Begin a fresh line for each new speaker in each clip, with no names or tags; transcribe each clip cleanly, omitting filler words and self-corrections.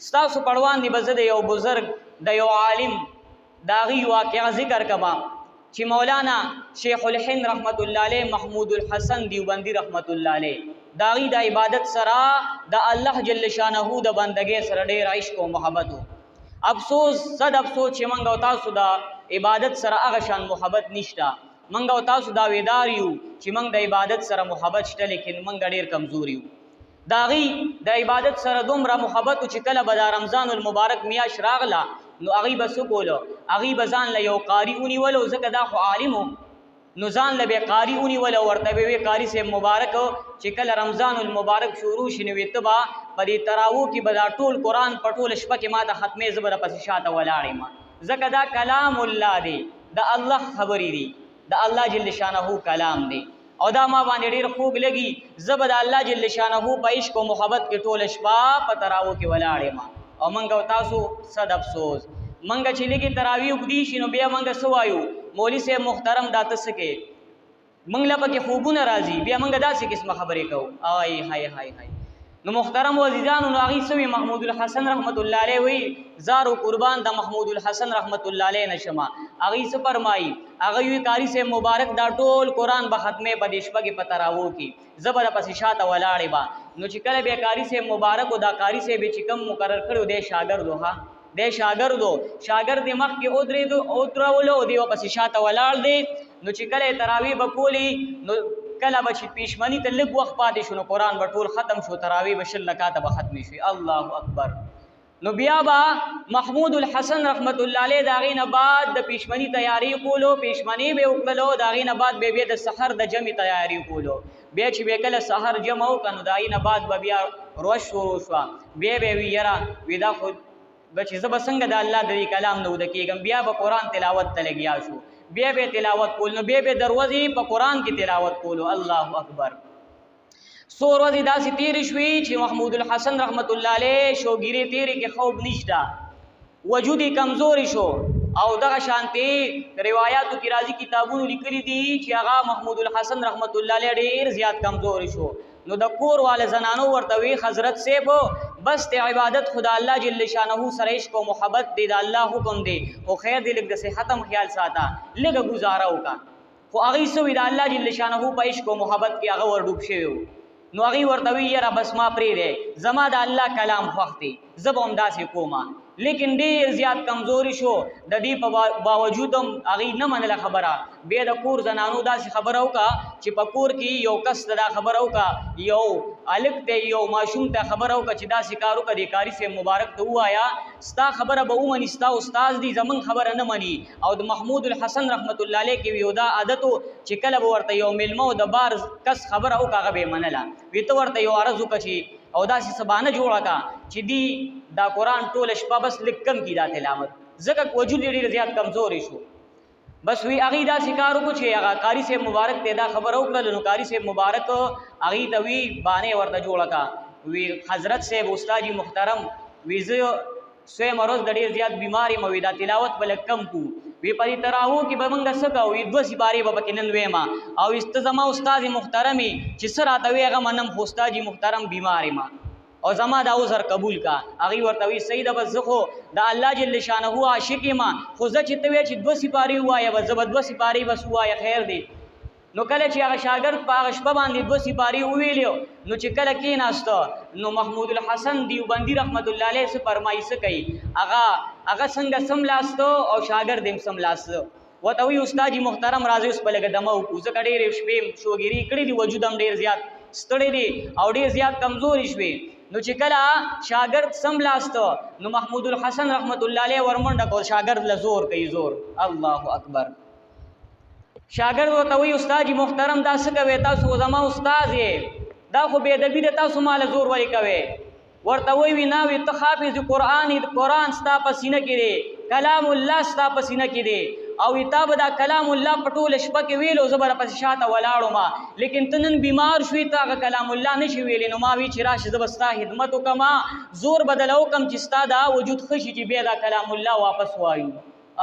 ستاسو په وړاندې به زه د یو بزرګ، د یو عالم د هغوی واقعه ذکر کړم چې مولانا شیخ الهند رحمت الله علیه، محمود الحسن دیوبندی رحمت الله علیه، د هغوی د عبادت سره، د الله جل شانه د بندګۍ سره ډېر عشق او محبت و. افسوس صد افسوس چې موږ او تاسو د عبادت سره هغه شان محبت نشته. موږ او تاسو دعویدار یو چې موږ د عبادت سره محبت شته، لیکن موږ ډېر کمزور یو. د هغوی د عبادت سره دومره محبت و چې کله به دا رمضان المبارک میاشت راغله نو هغوی به څه کولو؟ هغوی به ځان له یو قاري ونیولو، ځکه دا خو عالم و، نو ځان له به قاري ونیولو، ورته به وی قاري صاحب مبارک چې کله رمضان المبارک شروع شي نو ته به په دې تراوو کې به دا ټول قرآن په ټوله شپه کې ما ته ختمې، زه به درپسې شاته ولاړ یم، ځکه دا کلام الله دی، د الله خبرې دي، د الله جل شانه کلام دی او دا ما باندې ډېر خوږ لګي. زه به د الله جل شانه په عشق او محبت کې ټوله شپه په تراوو کې ولاړ یم. او موږ او تاسو صد افسوس، موږ چې لږې تراوي اوږدې شي نو بیا موږ څه وایو؟ مولوي صاحب محترم دا ته څه کوې؟ موږ له پکې خوبونه راځي، بیا موږ داسې قسمه خبرې کوو. آی های های های. نو محترم عزیزانو، نو هغوی څه وي؟ محمود الحسن رحمت الله علیه وی زارو قربان د محمود الحسن رحمت الله علیه نشمه. هغوی څه فرمایي؟ هغه وی قاري صاحب مبارک دا ټول قرآن به ختمې په دې شپه کې په تراوو کې، زه به درپسې شاته ولاړې به. نو چې کله بیا قاري صاحب مبارک دا قاري صاحب چې کوم مقرر کړی دی شاګرد و، ها دی شاګرد و، شاګرد یې مخکې ودرېدو ودرولو او دی ورپسې شاته ولاړ دی. نو چې کله یې تراویح به کولې نو کله به چې پېشمني ته لږ وخت پاتې شو نو قرآن به ټول ختم شو، تراویح به 20 رکعته به ختمې شوې. الله اکبر. نو بیا به محمود الحسن رحمت الله علیه د هغې نه بعد د پېشمني تیاری کولو، پېشمني به یې وکړلو، د هغې نه بعد به بیا د سحر د جمع تیاری کولو. بیا چې بیا کله سحر جمع وکړه نو د هغې نه بعد به بیا روش شروع شوه، بیا به یې وي یاره وي دا خو به چې زه به څنګه د الله د دې کلام نه وده کېږم. بیا به قرآن تلاوت ته لګیا شو، بیا به تلاوت کول، نو بیا به دروازې په قرآن کې تلاوت کولو. الله اکبر. څو ورځې داسې تېرې شوې چې محمود الحسن رحمت الله علیه شوګیرې تېرې کې خوب نشته، وجود یې کمزوری شو. او دغه شانتې روایاتو کې راځي، کتابونو لیکلي دي چې هغه محمود الحسن رحمت الله علیه ډېر زیات کمزوری شو. نو د کور والا زنانو ورته وی حضرت صاحب بس ته عبادت خدا الله جل شانه سره عشق او محبت دی، د الله حکم دی، خو خیر دی لږ د صحت هم خیال ساته، لږه ګزاره وکړه. خو هغوی څه وي؟ د الله جل شانه په عشق او محبت کې هغه ور ډوب شوی و. نو هغوی ورته وی یاره بس ما پرېږدی، زما د الله کلام خوښ دی، زه به همداسې کومه. لیکن ډېر زیات کمزوري شو، د دې په باوجود هم هغوی نه منله خبره. بیا د کور زنانو داسې خبره وکړه چې په کور کې یو کس ته دا خبره وکړه، یو هلک ته یو ماشوم ته خبره وکړه چې داسې کار وکړه، دې قاري صاحب مبارک ته ووایه ستا خبره به ومني، ستا استاد دی، زمونږ خبره نه مني. او د محمود الحسن رحمت الله علیه کې یو دا عادت و چې کله به ورته یو مېلمه او د بار کس خبره وکړه هغه به یې منله. وی ته ورته یو عرض وکړه چې او داسې څه بانه جوړه کړه چې دی دا قرآن ټوله شپه بس لږ کم کړي دا تلاوت، ځکه وجود یې ډېر زیات کمزوری شو. بس وی هغوی داسې کار وکړو چې هغه قاري صاحب مبارک ته دا خبره وکړله. نو قاري صاحب مبارک هغوی ته وی بانه ورته جوړه کړه، وی حضرت صاحب استاد جي محترم وی زه سویمه ورځ د ډېر زیات بیمار یم، وی دا تلاوت به لږ کم کړو، وی په دې تراوو کې به موږ څه کوو؟ وی 2 سپارې به پکې نن ویم، او ته زما استاد محترم یې چې څه راته وایې هغه منم، خو استاد جي محترم بیمار یم او زما دا عذر قبول کا. هغوی ورته وی صحیح ده، بس زه خو د الله جل شانه عاشق یم، خو زه چې ته وایې چې 2 سپارې ووایه بس زه به 2 سپارې بس ووایه، خیر دی. نو کله چې هغه شاګرد په هغه شپه باندې 2 سپارې وویلې، نو چې کله کېناسته نو محمود الحسن دیوبندي رحمت الله علیه څه فرمایي څه کوي، هغه څنګه سملاسته او شاګرد یې هم سملاسته. ورته وایي استاد جي محترم راځئ اوس به لږه دمه وکړو، ځکه ډېرې شپې شوګیرې کړې دي، وجود هم ډېر زیات ستړی دی او ډېر زیات کمزوري شوې. نو چې کله شاګرد سملاسته نو محمود الحسن رحمت الله علیه ورمنډه کړه، شاګرد له زور کوي زور. الله اکبر. شاګرد ورته وایي استاد جي محترم دا څه کوې؟ تاسو خو زما استاد یې، دا خو بې ادبي ده، تاسو ما له زور ولې کوې؟ ورته وایي وي نه وي ته حافظ قرآن یې، قرآن ستا په سینه کې دی، کلام الله ستا په سینه کې دی، او تا به دا کلام الله په ټوله شپه کې ویلو، زه به درپسې شاته ولاړم، لیکن ته نن بیمار شوې، ته هغه کلام الله نه شې ویلی، نو ما وی چې راشه زه به ستا خدمت وکړم، زور به درله وکړم چې ستا دا وجود ښه شي چې بیا دا کلام الله واپس وایو.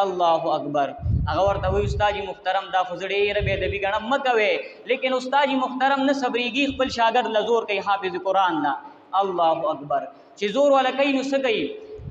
الله اکبر. هغه ورته وایي استاد جي محترم دا خو زه ډېره بې ادبي ګڼم، مه کوې. لیکن استاد جي محترم نه صبرېږي، خپل شاګرد له زور کوي حافظ قرآن له. الله اکبر. چې زور ولا کوي نو څه کوي؟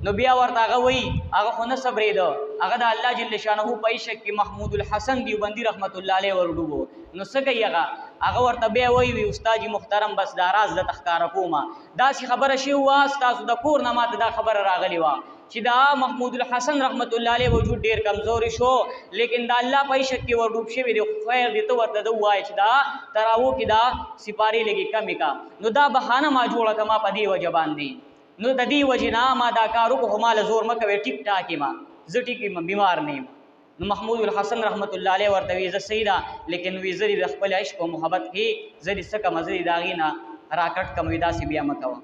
نو بیا ورته هغه وایي، هغه خو نه صبرېده، هغه د الله جل شانه په عشق کې محمود الحسن دیوبندي رحمت الله علیه ورډوبو. نو څه کوي هغه؟ هغه ورته بیا وایي، وی استاد جي محترم، بس دا راز درته ښکاره کومه، داسې خبره شوې وه، ستاسو د کور نه ماته دا خبره راغلې وه چې دا محمود الحسن رحمت الله علیه وجود ډیر کمزوري شو، لیکن دا الله په عشق کې ورډوب شوی دی، خیر دی، ته ورته ده ووایه چې دا تراوو کې دا سپارې لږې کمې کا. نو دا بهانه ما جوړه کړه، ما په دې وجه باندې، نو د دې وجې نه ما دا کار وکړو، خو ما له زور مه کوې، ټیک ټاک یم زه، ټیک یم، بیمار نه یم. نو محمود الحسن رحمت الله علیه ورته وی، زه صحیح ده، لیکن وی زه دې د خپل عشق او محبت کې زه دې څه کړم، زه دې د هغې نه راکټ کړم، وی داسې بیا مه کوه.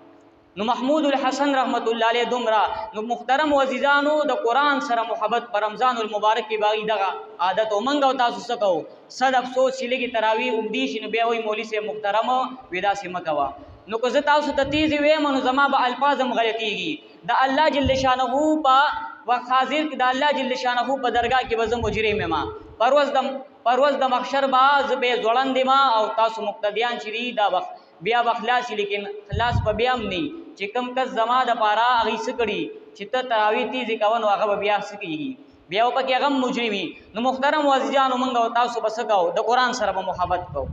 نو محمود الحسن رحمت الله علیه دومره. نو محترم عزیزانو، د قرآن سره محبت په رمضان المبارک کې باغی دغه عادت او منګ او تاسو څه کوو؟ صد افسوس چې لږې تراویح اوږدې شي نو بیا وایي مولوي صاحب محترم وی داسې مه کوه. نو که زه تاسو ته تیزې ویم نو زما به الفاظ هم غلطېږي. د الله جل شانه په وخت حاضر کې د الله جل شانه په درګاه کې به زه مجرم یم، پروز د محشر به زه به ځوړند یم او تاسو مقتدیان چې دي دا وخت بیا به خلاص، لیکن خلاص به بیا هم نه چې کوم کس زما د پاره هغې څه کړي چې ته تراویح تیزې کوه، نو هغه به بیا څه کېږي؟ بیا به پکې هغه هم مجرم وي. نو محترم عزیزانو، موږ او تاسو به څه کوو؟ د قرآن سره به محبت کوو.